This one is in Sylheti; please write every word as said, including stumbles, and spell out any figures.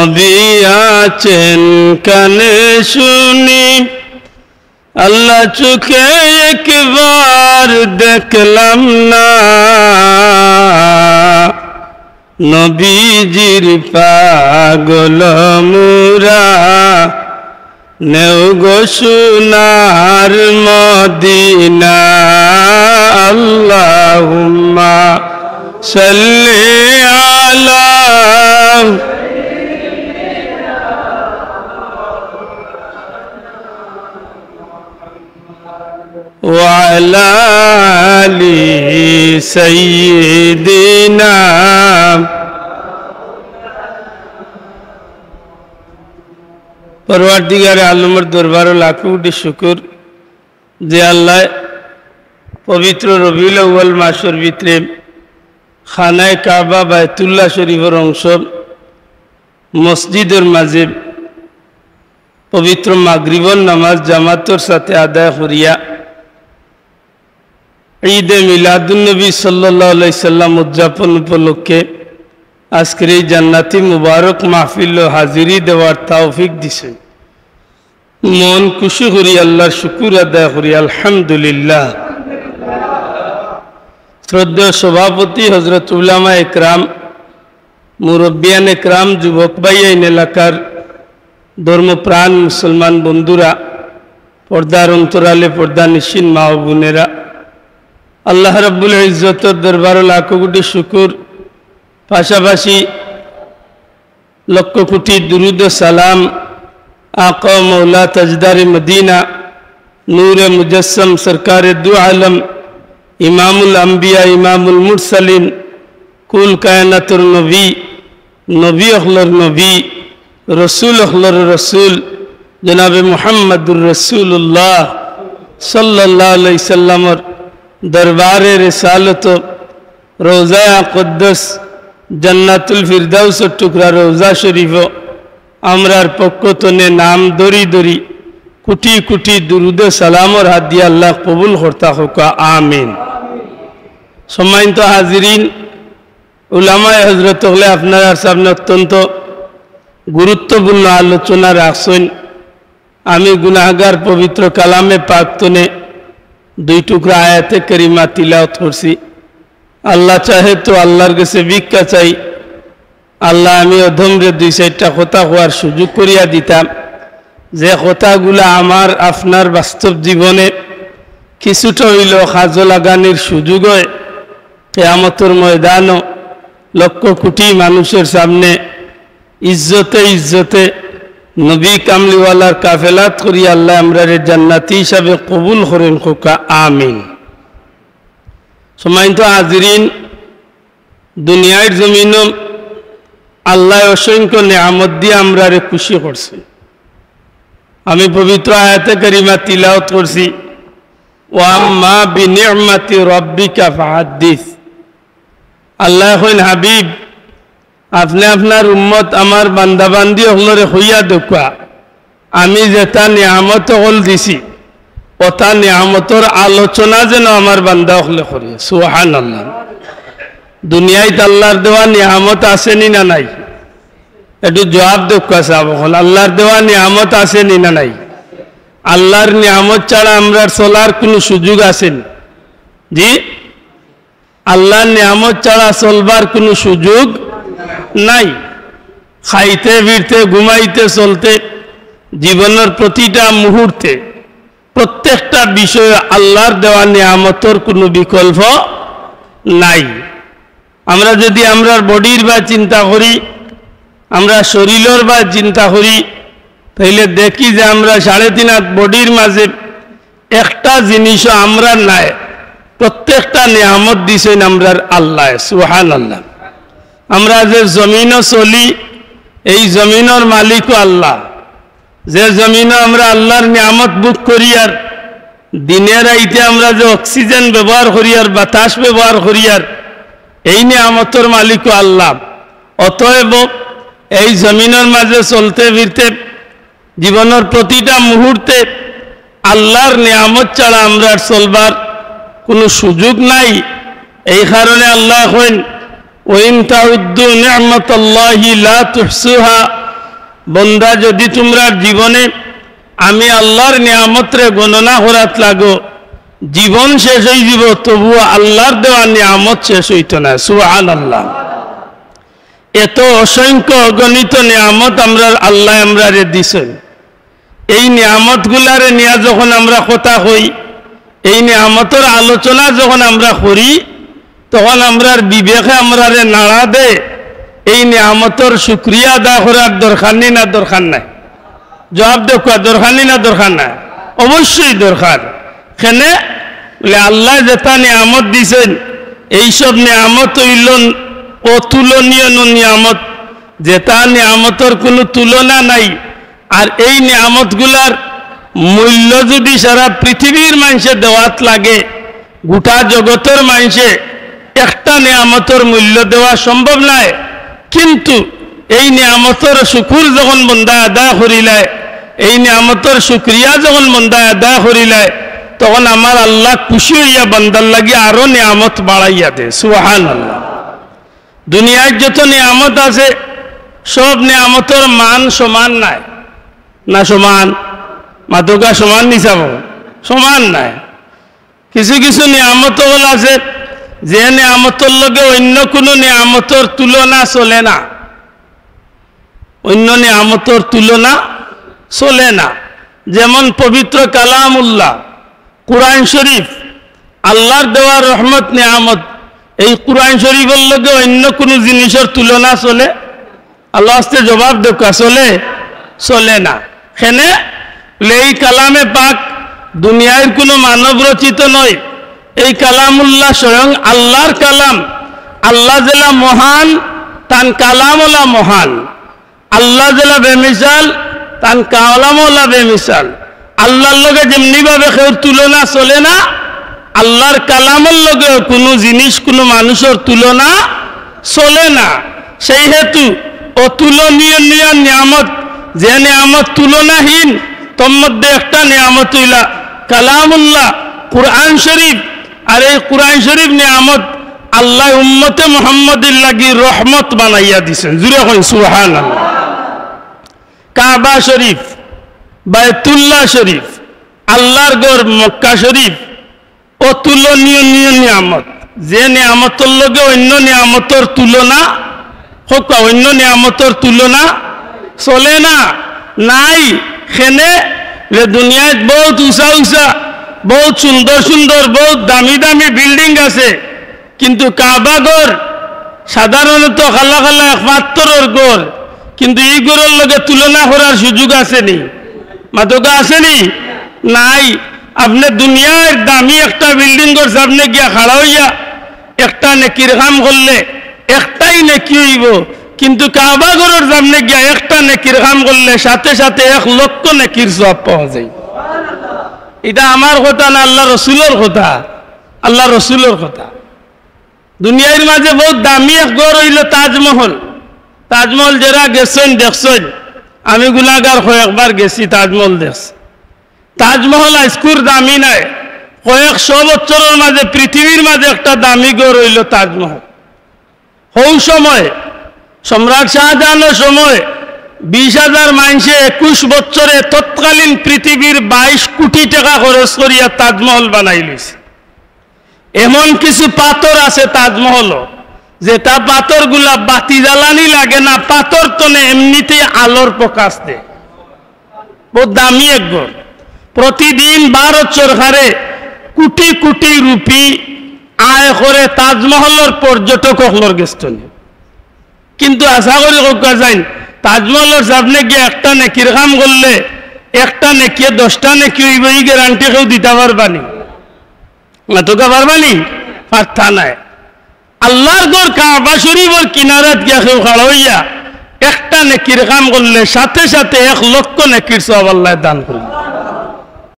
নবী আছেন কানে শুনি, আল্লাহ চোখে একবার দেখলাম না। নবীজির পাগল মুরা, নেও গো সোনার মদিনা। আল্লাহুম্মা সাল্লি আলা ওয়া আলা আলি সাইয়্যিদিনা। পরওয়ারদিগারে আলমর দরবারো লাখো কোটি শুকুর যে আল্লায় পবিত্র রবিউল আউয়াল মাসর ভিতরে খানায়ে কাবা বায়তুল্লাহ শরীফর অংশ মসজিদর মাঝে পবিত্র মাগরিবর নামাজ জামাতর সাথে আদায় করিয়া ঈদে মিলাদুন্নবী সাল্লাল্লাহু আলাইহি সাল্লাম উদযাপন উপলক্ষে আজকের এই জান্নাতি মুবারক মাহফিলো হাজিরি দেওয়ার তৌফিক দিছইন। মন খুশি করি আল্লাহর শুকুর আদায় করি, আলহামদুলিল্লাহ। শ্রদ্ধেয় সভাপতি হযরত উলামা একরাম, মুরব্বিয়ান একরাম, যুবক ভাইয়াইন, এলাকার ধর্মপ্রাণ মুসলমান বন্ধুরা, পর্দার অন্তরালে পর্দানিশীন মা ও বোনেরা, আল্লাহ রাব্বুল ইজ্জতর দরবারো লাখো কোটি শুকুর, পাশাপাশি লক্ষ কোটি দুরুদ ও সালাম আকা ও মৌলা তাজদারে মদিনা, নূরে মুজাসসাম সরকারে দু আলম, ইমামুল আম্বিয়া, ইমামুল মুরসালিন, কুল কায়নাতর নবী, নবী অকলর নবী, রসুল অকলর রসুল, জনাবে মুহাম্মাদুর রাসূলুল্লাহ সাল্লাল্লাহু আলাইহি সাল্লামর দরবারে রিসালত, রওজায়ে আকদ্দাস, জান্নাতুল ফিরদাউসর টুকরা রওজা শরীফো আমরার পক্ষ তনে নাম ধরি ধরি কোটি কোটি দুরুদ ও সালামর হাদিয়া আল্লাহ কবুল করতা হউক্কা, আমিন। সম্মানিত হাজিরিন, উলামায়ে হযরত অকলে আপনারার সামনে অত্যন্ত গুরুত্বপূর্ণ আলোচনা রাখছইন। আমি গুনাহগার পবিত্র কালামে পাক তনে দুই টুকরা আয়াতে কারিমা তিলাওয়াত করছি। আল্লাহ চাহে তো আল্লাহর গেছে ভিক্ষা চাই, আল্লাহ আমি অধমরে দুই চাইরটা কথা কওয়ার সুযোগ করিয়া দিতা, যে কথাগুলা আমার আপনার বাস্তব জীবনে কিছুটা অইলেও কাজো লাগানির সুযোগ অয়। কিয়ামতর ময়দানো লক্ষ কোটি মানুষর সামনে ইজ্জতে ইজ্জতে নবী কামলিওয়ালার কাফেলাত করি আল্লাহ আমরারে জান্নাতি হিসাবে কবুল করইন কউক্কা, আমিন। সম্মানিত হাজিরিন, দুনিয়ার জমিনো আল্লায় অসংখ্য নিয়ামত দিয়া আমরারে খুশি করছে। আমি পবিত্র আয়াতে কারিমা তিলাওয়াত করছি, "ওয়া আম্মা বিনি'মাতি রাব্বিকা ফাহাদ্দিস।" আল্লায় কইন, হাবিব, আপনে আপনার উম্মত আমার বান্দাবান্দি অকলরে কইয়া দেউক্কা, আমি যেতা নিয়ামত অকল দিছি, অতা নিয়ামতর আলোচনা যেন আমার বান্দা অকলে করে। সুবহানাল্লাহ। দুনিয়াত আল্লাহর দেওয়া নিয়ামত আছে নি না নাই? একটু জবাব দেউক্কা সাব অকল, আল্লাহর দেওয়া নিয়ামত আছে নি না নাই? আল্লাহর নিয়ামত ছাড়া আমরার চলার কুনু সুযোগ আছে নি? জি, আল্লাহর নিয়ামত ছাড়া চলবার কুনু সুযোগ নাই। খাইতে, ফিরতে, ঘুমাইতে, চলতে, জীবনর প্রতিটা মুহূর্তে, প্রত্যেকটা বিষয়ে আল্লাহর দেওয়া নিয়ামতর কুনু বিকল্প নাই। আমরা যদি আমরার বডির বায় চিন্তা করি, আমরার শরীলর বায় চিন্তা করি, তাইলে দেখি যে আমরার সাড়ে তিন আত বডির মাঝে একটা জিনিসও আমরার নাই, প্রত্যেকটা নিয়ামত দিছইন আমরার আল্লায়। সুবহানাল্লাহ। আমরা যে জমিনো চলি, এই জমিনর মালিকও আল্লাহ। যে জমিনো আমরা আল্লাহর নিয়ামত ভোগ করিয়ার, দিনে রাইতে আমরা যে অক্সিজেন ব্যবহার করিয়ার, বাতাস ব্যবহার করিয়ার, এই নিয়ামতর মালিকও আল্লাহ। অতএব এই জমিনর মাঝে চলতে ফিরতে জীবনর প্রতিটা মুহূর্তে আল্লাহর নিয়ামত ছাড়া আমরার চলবার কুনু সুযোগ নাই। এই কারণে আল্লায় কইন, "ওয়া ইন তাউদ্দু নি'মাতাল্লাহি লা তুহসুহা।" বন্দা, যদি তুমরার জীবনে আমি আল্লাহর নিয়ামতরে গণনা করাত লাগো, জীবন শেষ অইযিবো, তবুও আল্লাহর দেওয়া নিয়ামত শেষ অইতো নায়। সুবহানাল্লাহ। এত অসংখ্য অগণিত নিয়ামত আমরার আল্লায় আমরারে দিছইন। এই নিয়ামতগুলারে নিয়া যখন আমরা কথা কই, এই নিয়ামতর আলোচনা যখন আমরা করি, তখন আমরার বিবেকে আমরারে নাড়া দেয়, এই নিয়ামতর শুকরিয়া আদায় করার দরকার নি না দরকার নাই? জবাব দেউক্কা, দরকার নি না দরকার নাই? অবশ্যই দরকার। কেনে? বলে, আল্লায় যেতা নিয়ামত দিছইন, এইসব নিয়ামত অইলো অতুলনীয় নিয়ামত, যেতা নিয়ামতর কুনু তুলনা নাই। আর এই নিয়ামতগুলার মূল্য যদি সারা পৃথিবীর মানষে দেওয়াত লাগে, গোটা জগতর মানষে একটা নিয়ামতর মূল্য দেওয়া সম্ভব নায়। কিন্তু এই নিয়ামতর শুকুর যখন বন্দায় আদায় করিলায়, এই নিয়ামতর শুকরিয়া যখন বন্দায় আদায় করিলায়, তখন আমার আল্লাহ খুশি অইয়া বন্দার লাগি আরো নিয়ামত বাড়াইয়া দেয়। সুবহানাল্লাহ। দুনিয়ার যত নিয়ামত আছে, সব নিয়ামতর মান সমান নায়। না সমান? মাতউক্কা, সমান নি? সমান নায়। কিছু কিছু নিয়ামত অকল আছে, যে নিয়ামতর লগে অইন্য কুনু নিয়ামতর তুলনা চলে না, অইন্য নিয়ামতর তুলনা চলে না। যেমন পবিত্র কালামুল্লাহ, কোরআন শরীফ, আল্লাহর দেওয়া রহমত নিয়ামত। এই কোরআন শরীফর লগে অইন্য কুনু জিনিসর তুলনা চলে? আল্লাহ আস্তে জবাব দেউক্কা, চলে? চলে না। কেনে? বলে, এই কালামে পাক দুনিয়ার কুনু মানব রচিত নয়। এই কালামুল্লাহ স্বয়ং আল্লাহর কালাম। আল্লাহ যেলা মহান, তান কালাম অলা মহান। আল্লাহ যেলা বেমিসাল, তান কালাম অলা বেমিসাল। আল্লাহর লগে যেমনি ভাবে কেউর তুলনা চলে না, আল্লাহর কালামর লগে কুনু জিনিস, কুনু মানুষর তুলনা চলে না। সেই হেতু অতুলনীয় নিয়া-, নিয়ামত, যে নিয়ামত তুলনাহীন, তোর মধ্যে একটা নিয়ামত অইলা কালামুল্লাহ, কোরআন শরীফ। আর এই কোরআন শরীফ নিয়ামত আল্লাহ উম্মতে মুহাম্মদীর লাগি রহমত বানাইয়া দিছইন। জুরে কইন সুবহানাল্লাহ। কাবা শরীফ, বায়তুল্লাহ শরীফ, আল্লাহর ঘর মক্কা শরীফ, অতুলনীয় নিয়ামত। যে নিয়ামতর লগে অইন্য নিয়ামতর তুলনা, কউক্কা, অইন্য নিয়ামতর তুলনা চলে না, নাই। কেনে? যে দুনিয়াত বউত উচা উচা, বউত সুন্দর সুন্দর, বউত দামি দামি বিল্ডিং আছে, কিন্তু কাবা ঘর সাধারণত কালা কালা এক পাত্থরর ঘর, কিন্তু ই ঘরর লগে তুলনা করার সুযোগ আছে নি? মাতউক্কা, আছে নি? নাই। আপনে দুনিয়ার দামি একটা বিল্ডিংর সামনে গিয়া খাড়া অইয়া একটা নেকির কাম করলে একটাই নেকি অইবো, কিন্তু কাবা ঘরর সামনে গিয়া একটা নেকির কাম করলে সাথে সাথে এক লক্ষ নেকির সওয়াব পাওয়া যায়। ইটা আমার কথা না, আল্লাহ রসুলর কথা, আল্লাহ রসুলর কথা। দুনিয়ার মাঝে বউত দামি এক ঘর অইলো তাজমহল। তাজমহল যেরা গেছইন, দেখছইন, আমি গুনাগার, কয়েকবার গেছি, তাজমহল দেখছি। তাজমহল আইজকুর দামি নায়, কয়েকশো বছরর মাঝে পৃথিবীর মাঝে একটা দামি ঘর অইলো তাজমহল। হউ সময়, সম্রাট শাহজাহানর সময় বিশ হাজার মানষে একুশ বছরে তৎকালীন পৃথিবীর বাইশ কোটি টেকা খরচ করিয়া তাজমহল বানাইলিছে। এমন কিছু পাথর আছে তাজমহলো, যেটা পাথরগুলা বাতি জ্বালানি লাগে না, পাথর তনে এমনিতেই আলোর প্রকাশ দেয়। বউত দামি এক ঘর। প্রতিদিন ভারত সরকারে কোটি কোটি রুপি আয় করে তাজমহলর পর্যটক অকলর গেছ তনে। কিন্তু আশা করি কউক্কা যাইন, তাজমহলর সামনে গিয়া একটা নেকির কাম করলে একটা নেকিয়ে দশটা নেকি অইবো, ই গ্যারান্টি কেউ দিতা পারবা নি? মাতউক্কা, পারবা নি? পারতা নায়। আল্লাহর ঘর কাবা শরীফর কিনারাত গিয়া কেউ খাড়া অইয়া একটা নেকির কাম করলে সাথে সাথে এক লক্ষ নেকির সওয়াব আল্লায় দান করবা।